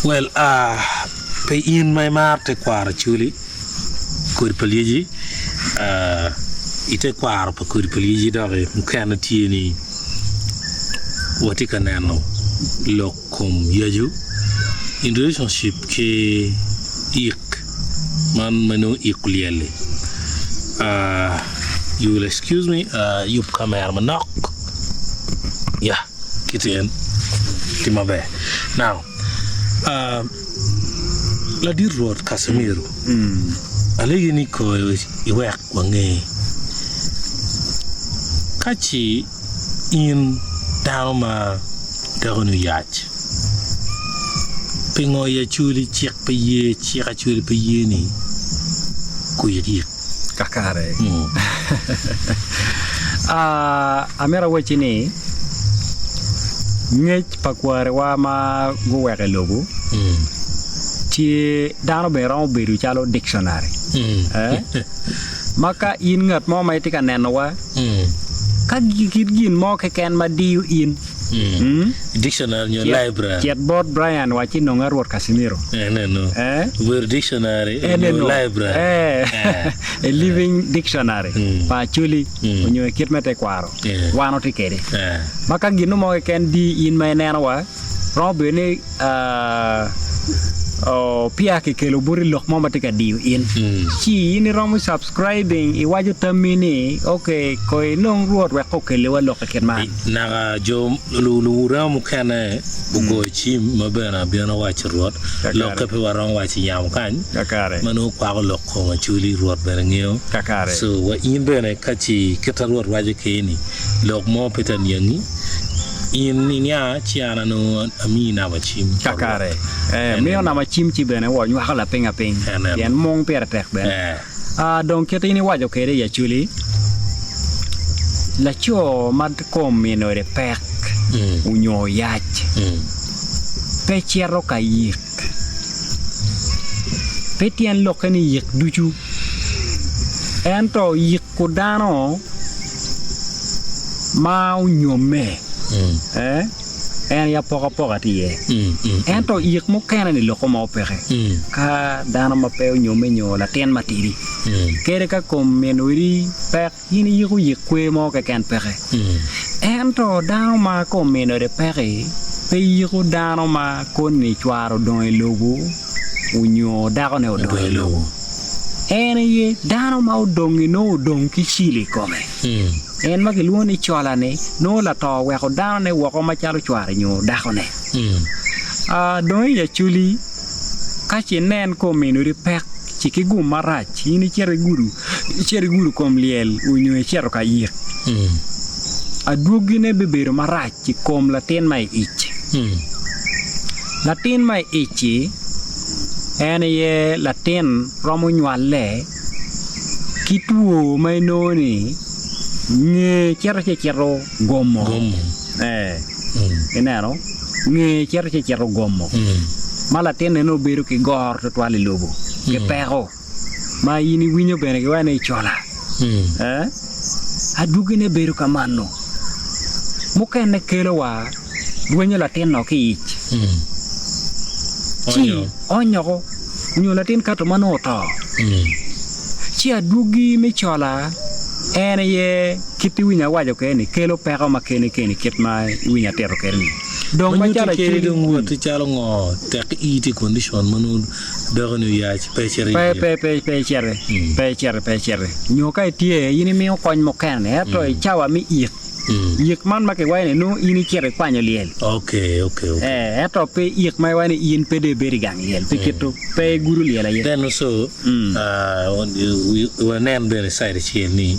Well, pe in ma imaro tekwaro Acholi, kodi pa lyeci, i tekwaro pa kodi pa lyeci doki mukene tye ni watye ka neno lok kom yacu in relationship ki ik man ma nongo ik olyel-li. You will excuse me, ayub kamera manok, ya kiti en tye maber. Now, ladit Rwot Casimiro, alegi ni koyo iwek wange ka ci In dano ma dakoni oyac, pingo i Acholi cik pe ye, cik Acholi pe ye ni kuyik yik? Kakare. Amito awacci ni ngec pa kwariwa ma guweko i lobo tye dano bene romo bedo calo dictionary ma ka in ngat mo ma itye ka nenowa Ka kit gin mo keken ma diyo in, Dictionary nyo library. Cit bot Brian wa ci nonga Rwot Casimiro. Enenu. Eh? Obedo dictionary nyo Enenu. library. Eh. Eh. A living dictionary pa Acholi onyo i kit me tekwaro. Eh. Wan watye kwede. Eh. Ma ka gin mo keken di in ma ineno wa, romo bedo ni peya kikelo boti lok mo ma tye ka diyo in, ci in iromo subscribing iwaco tammi ni ok ko inong Rwot wek okelliwa lok i kit man. Naka jo luwurema mukene gugoyo cim ma bene abino awaco Rwot lokke pe waromo waco i yamo kany ma nongo kwako lok kom Acholi Rwot bene ngeyo so wa in bene ka ci kita Rwot waco keni Lok mo pe ta niangi. In inia ci an anongo amiyi namba cim pa Rwot. Kakare. Eh, miyo namba cim ci bene wa nywako lapiny apiny. Eneno. Pien mung pire tek bene. Eh. Ah, dong kit in iwaco kede i Acholi, laco ma kom min ode pek onyo oyac, pe cito ka yik. Pe tyen lokke ni yik ducu, ento yiko dano ma onyomme en aye apokapoka tye iye. Ento yik mukene-ni loko mo peke. Ka dano ma pe onyomme nyo latin matidi, kadi ka kom min odi pek, In iyiko yik kwer mo keken peke. Ento dano ma ka ominode peke pe yiko dano ma koni cware odong i lobo onyo dakone odong i lobo. En aye dano ma odong-ngi nongo odong ki cilo i kome. En ma kilwongo ni cola-ni nongo lato oweko danone woko macalo cware nyo dakone. Dong i Acholi ka ce inen ka ominodi pek ci ki gum marac in icito igudo Icito igudo kom lyel onyo icito ka yik, adwogine bibedo marac i kom latin ma i ic. Latin ma i ic-ci en aye latin romo nywale ki two ma inongo ni nge cito ci cito gomo. Ee, ineno, nge cito ci cito gomo ma latin eno bedo ki goro tutwal i lobo ki peko. ma in iwinyo bene giwaco ni icola, eh, adwogine bedo ka mano. Mukene kelo wa rwenyo latin-no ki i ic, ci onyoko nyo latin kato ma nongo oto. Ci adwogi me cola en aye kit iwinyo awaco kwede ni kelo peko ma keni keni kit ma iwinyo atito kwede ni. Dong Ma nyutti macalo kadi acwali. dong woti calo ngo tek ii tye i condition ma nongo Doko ni oyac, pe icito Pe, iye. pe, pe, pe iciti, pe iciti, pe iciti. Nyo ka itye, in imiyo kony mukene, ento i cawa me ik, ik man ma kiwaco ni nongo in icito ikwanyo lyel. Okay, okay, okay. Eh, ento pe ik ma iwaco ni in pe dong ibedo i gang lyel, pi kito pe igudo lyel aye. Then also, uh, we, wanen bene side acel ni,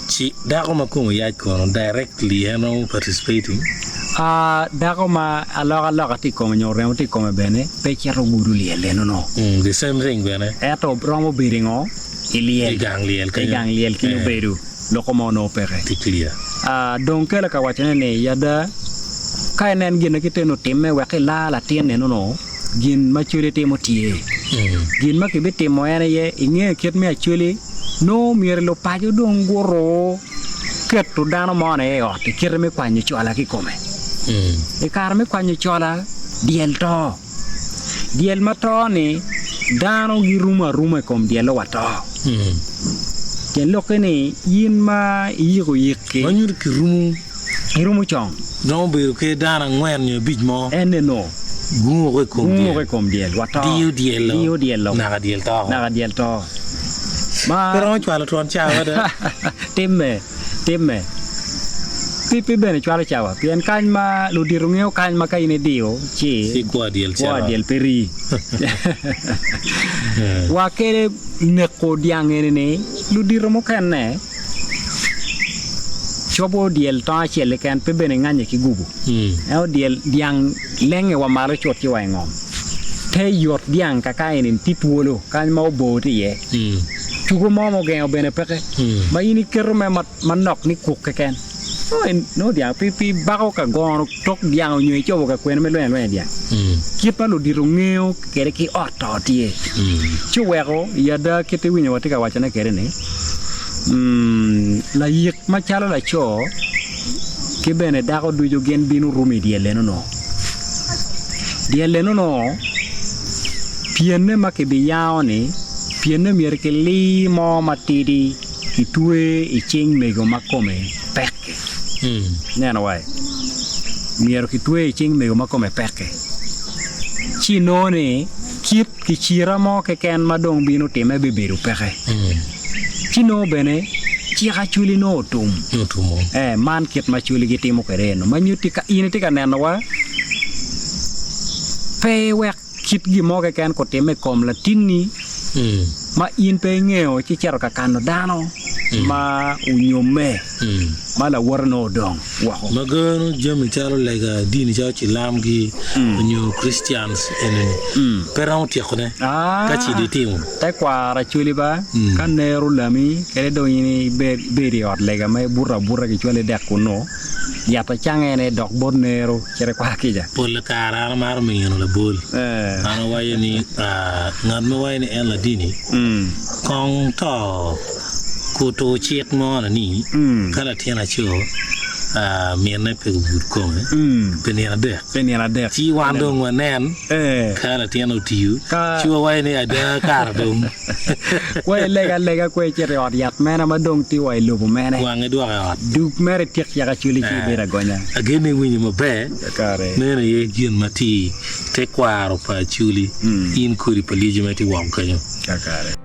ci dako ma kome oyac kono directly en romo participating? Ah, dako ma alokaloka tye i kome nyo remo tye i kome bene, pe cito gudo lyel eno-nu. The same thing bene. Ento romo bedo i ngo? I lyel. I gang lyel I kenyo. gang lyel kenyo Eh. bedo loko mo nongo peke. Tye clear. Ah, dong kela ka wacone ni, i ada, ka inen gin ma kite ni otimme wek ilar latin eno-nu, gin ma Acholi timo tye. Gin ma kibitimo en aye, ingeyo kit me Acholi, nongo myero lupaco dong guruu keto dano moni i ot i kite me kwanyo cola ki i kome. I kare me kwanyo cola. Dyel to. Dyel ma to-ni, dano girumo aruma i kom dyel-le wa to. Tyen lokke ni, in ma iyiko yik-ki. Ma nyuto kirumo. Irumo cong. Romo bedo ki dano angwen nyo abic mo. En eno. Gungo woko i kom dyel. Gungo woko i kom dyel wa to. Diyo dyel-lo. Diyo dyel-lo. Naka dyel to woko. Naka dyel to. Ma. Pe romo cwalo twon cawa mada. Timme. Timme. Pi pi bene cwalo cawa pien kany ma ludito ngeyo kany ma ka in idiyo ci Ci kwo dyel kwo cito. dyel pe rii. Wa kede neko dyang eni ni ludito mukene cobo dyel tong acel keken pe bene nganye ki gubu. Ento dyel dyang lenge wa malo cut ci wa i ngom. Te yot dyang kaka eni tye twolo kany ma obor tye iye. Cugo mo ma ogengo bene peke ma in iketo me manok ni kuk keken. Nongo dyang pi bako ka gono tok dyang onyo icobo ka kwene me lweny alwenya dyang. Kit ma ludito ngeyo kwede ki ot to tye. Ci oweko i ada kit iwinyo watye ka wacone kwede ni layik macalo laco ki bene dako ducu gin bino rumo i dyel eno-nu. Dyel eno-nu pyenne ma kibiyango-ni Pienne myero kilir mo matidi kitwe i cing mego ma kome pek-ki. Ineno wai? Myero kitwe i cing mego ma kome pek-ki. Ci inongo ni kit kicira mo keken ma dong bino timme bibedo peke. Ci nongo bene cik acwali nongo otum. Ee, man kit ma acwali gitimo kwede eno. Ma nyutti ka in itye ka nenowa, pe iwek Kit gin mo keken kutimme i kom latinni ma in pe ingeyo ci icito ka kano dano ma onyomme ma lawote nongo odong woko. Ma geno jami calo lega, dini calo cilamgi nyo Christians eni pe romo tyekone ka ci di timo. Tekwaro acwali ba, ka nero olami kadi dong in ibedo i ot lega ma ibuto abuta kicwali dek kunnu, yat acanga en aye dok bot nero. Cit ikwa kica. Pol kare an amaro mino labol. An awaco ni ngat ma waco ni en ladini kong to kutu cik mo ni ka latin aco minne pe gugud kome pi nino adek. Pi nino adek. Ci wan dong wanen ka latin otiyo ci wawaco ni ada kare dong. Kwe ileg alega kwe icit i ot yat mene ma dong tye wa i lobo mene. Wange dwok i ot. Dug mere ityek cek acwali ci ibed agonya. Ageno ni iwinyo maber. Kakare. Meno aye gin ma tye i tekwaro pa Acholi, in kodi pa lyeci ma itye woko kenyo. Kakare.